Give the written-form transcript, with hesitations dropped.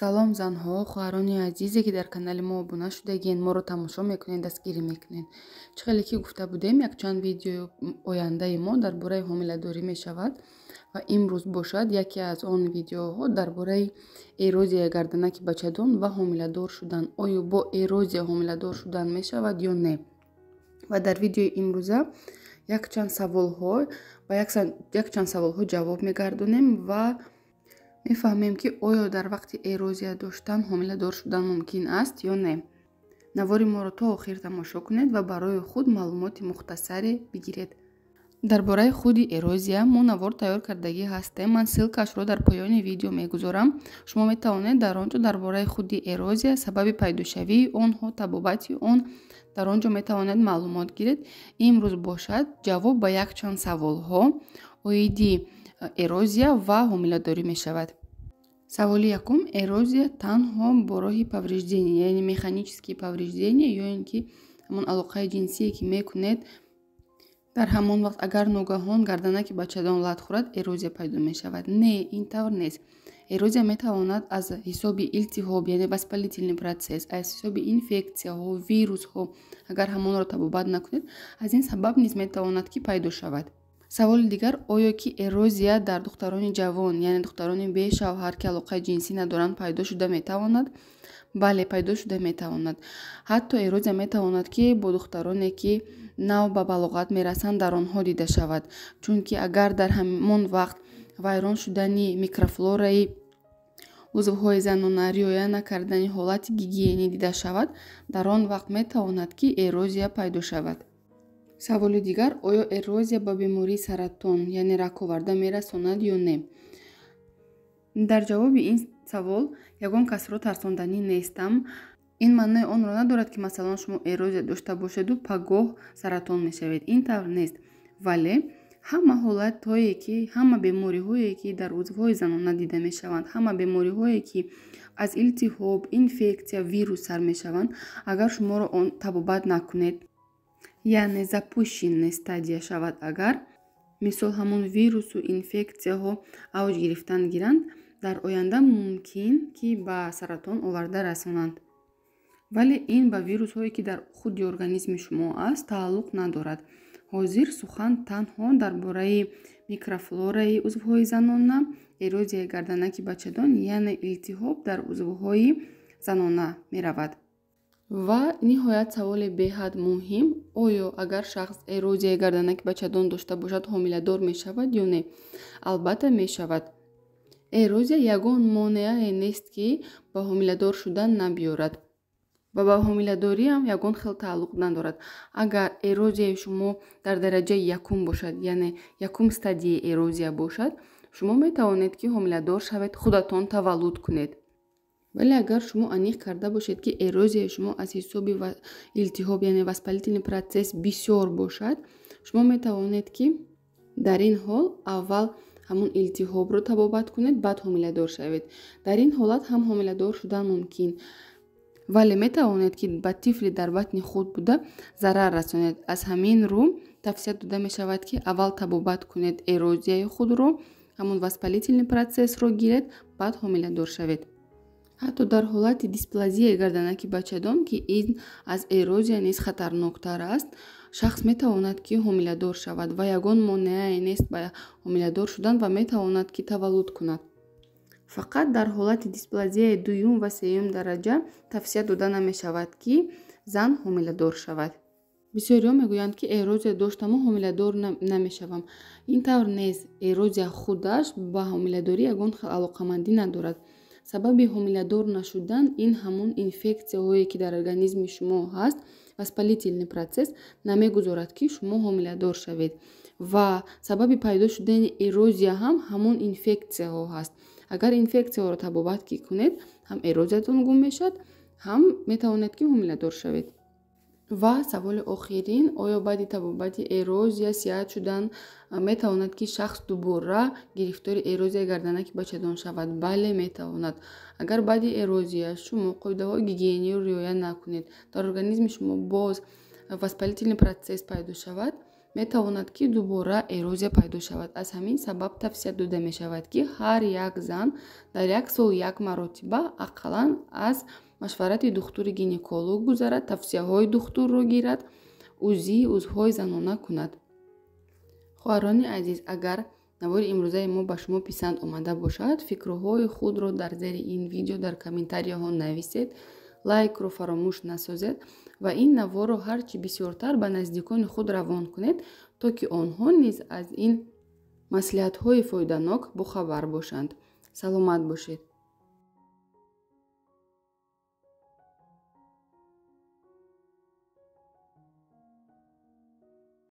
Салом, занҳо, хоҳарони азизе, ки дар канали мо обуна шудагиен, моро тамошо мекунед, дастгирӣ мекунед. Чӣ хеле ки гуфта будем, якчанд видеои ояндаи мо дар бораи ҳомиладорӣ мешавад ва имрӯз бошад, яке аз он видеоҳо дар бораи эрозияи гарданаки бачадон ва ҳомиладор шудан. Оё бо эрозия ҳомиладор шудан мешавад ё не? Ва дар видеои имрӯза якчанд саволҳо ба якчанд саволҳо ҷавоб мегардонем ва мефаҳмем, ки оё дар вақти эрозия доштан ҳомиладор шудан мумкин аст ё не. Навори моро то охир тамошо кунед ва барои худ маълумоти мухтасаре бигиред. Дар бораи худи эрозия мо навор тайёр кардагӣ ҳастем. Ман ссылкашро дар поёни видео мегузорам. Шумо метавонед дар он ҷо дар бораи худи эрозия, сабаби пайдошавии онҳо, табобати он, дар он ҷо метавонед маълумот гиред. Имрӯз бошад, ҷавоб ба якчанд саволҳо оиди эрозия ва ҳомиладорӣ мешавад. Саволи якум: эрозия танҳо бо роҳи повреждение, яъне механические повреждения, ё ин ки ҳамон алоқаи ҷинсие, ки мекунед, дар ҳамон вақт агар ногаҳон гарданаки бачадон лат хӯрад, эрозия пайдо мешавад? Не, ин тавр нест. Эрозия метавонад аз ҳисоби илтиҳоб, яъне воспалительный процесс, аз ҳисоби инфексияҳо, вирусҳо, агар ҳамонро табобат накунед, аз ин сабаб низ метавонад, ки пайдо шавад. Саволи дигар: оё ки эрозия дар духтарони ҷавон, яъне духтарони бешавҳар, ки алоқаи ҷинсӣ надоранд, пайдо шуда метавонад? Бале, пайдо шуда метавонад. Ҳатто эрозия метавонад, ки бо духтароне, ки нав ба балоғат мерасанд, дар онҳо дида шавад, чунки агар дар ҳамон вақт вайрон шудани микрофлораи узвҳои занона, риоя накардани ҳолати гигиенӣ дида шавад, дар он вақт метавонад, ки эрозия пайдо шавад. Саволи дигар: оё эрозия ба бемории саратон, яъне раковарда, мерасонад ё не? Дар ҷавоби ин савол ягон касро тарсонданӣ нестам. Ин маънои онро надорад, ки масалан шумо эрозия дошта бошеду пагоҳ саратон мешавед. Ин тавр нест, вале ҳама ҳолатҳое, ки ҳама бемориҳое, ки дар узвҳои занона дида мешаванд, ҳама бемориҳое, ки аз илтиҳоб, инфексия, вирус сар мешаванд, агар шуморо он табобат накунед, яъне запущенный стадия шавад, агар мисол ҳамон вирусу инфексияҳо авҷ гирифтан гиранд, дар оянда мумкин, ки ба саратон оварда расонанд. Вале ин ба вирусҳое, ки дар худи организми шумо аст, тааллуқ надорад. Ҳозир сухан танҳо дар бораи микрофлораи узвҳои занона, эрозияи гарданаки бачадон, яъне илтиҳоб дар узвҳои занона меравад. Ва ниҳоят, саволи беҳад муҳим: оё агар шахс эрозияи гарданаки бачадон дошта бошад, ҳомиладор мешавад ё не? Албатта, мешавад. Эрозия ягон монеае нест, ки ба ҳомиладор шудан набиёрад, ва ба ҳомиладориам ягон хел тааллуқ надорад. Агар эрозияи шумо дар дараҷаи якум бошад, яъне якум стадияи эрозия бошад, шумо метавонед, ки ҳомиладор шавед, худатон таваллуд кунед. Вале агар шумо аниқ карда бошед, ки эрозияи шумо аз ҳисоби илтиҳоб, яъне воспалительный процесс бисёр бошад, шумо метавонед, ки дар ин ҳол аввал ҳамон илтиҳобро табобат кунед, баъд ҳомиладор шавед. Дар ин ҳолат ҳам ҳомиладор шудан мумкин, вале метавонед, ки ба тифли дар батни худ буда зарар расонед. Аз ҳамин рӯ тавсия дода мешавад, ки аввал табобат кунед эрозияи худро, ҳамон воспалительный процессро гиред, баъд ҳомиладор шавед. Ҳатто дар ҳолати дисплазияи гарданаки бачадон, ки ин аз эрозия низ хатарноктар аст, шахс метавонад, ки ҳомиладор шавад ва ягон монеае нест ба ҳомиладор шудан ва метавонад, ки таваллуд кунад. Фақат дар ҳолати дисплазияи дуюм ва сеюм дараҷа тавсия дода намешавад, ки зан ҳомиладор шавад. Бисёриҳо мегӯянд, ки эрозия доштаму ҳомиладор намешавам. Ин тавр нест. Эрозия худаш ба ҳомиладорӣ ягон хел алоқамандӣ надорад. Сабаби ҳомиладор нашудан ин ҳамон инфексияҳое, ки дар организми шумо ҳаст, воспалительный процесс намегузорад, ки шумо ҳомиладор шавед, ва сабаби пайдо шудани эрозия ҳам ҳамон инфексияҳо ҳаст. Агар инфексияҳоро табобат ки кунед, ҳам эрозиятон гум мешавад, ҳам метавонед, ки ҳомиладор шавед. Ва саволи охирин: оё баъди табобати эрозия сиҳат шудан метавонад, ки шахс дубора гирифтори эрозияи гарданаки бачадон шавад? Бале, метавонад. Агар баъди эрозия шумо қоидаҳои гигиениро риоя накунед, дар организми шумо боз воспалительный процесс пайдо шавад. Метавонад, ки дубора эрозия пайдо шавад. Аз ҳамин сабаб тавсия дода мешавад, ки ҳар як зан дар як сол як маротиба ақаллан аз машварати духтури гинеколог гузарад, тавсияҳои духтурро гирад, УЗИи узвҳои занона кунад. Хоҳарони азиз, агар навори имрӯзаи мо ба шумо писанд омада бошад, фикрҳои худро дар зери ин видео дар комментарияҳо нависед, лайкро фаромӯш насозед ва ин наворро ҳарчи бисёртар ба наздикони худ равон кунед, то ки онҳо низ аз ин маслиҳатҳои фоиданок бохабар бошанд. Саломат бошед.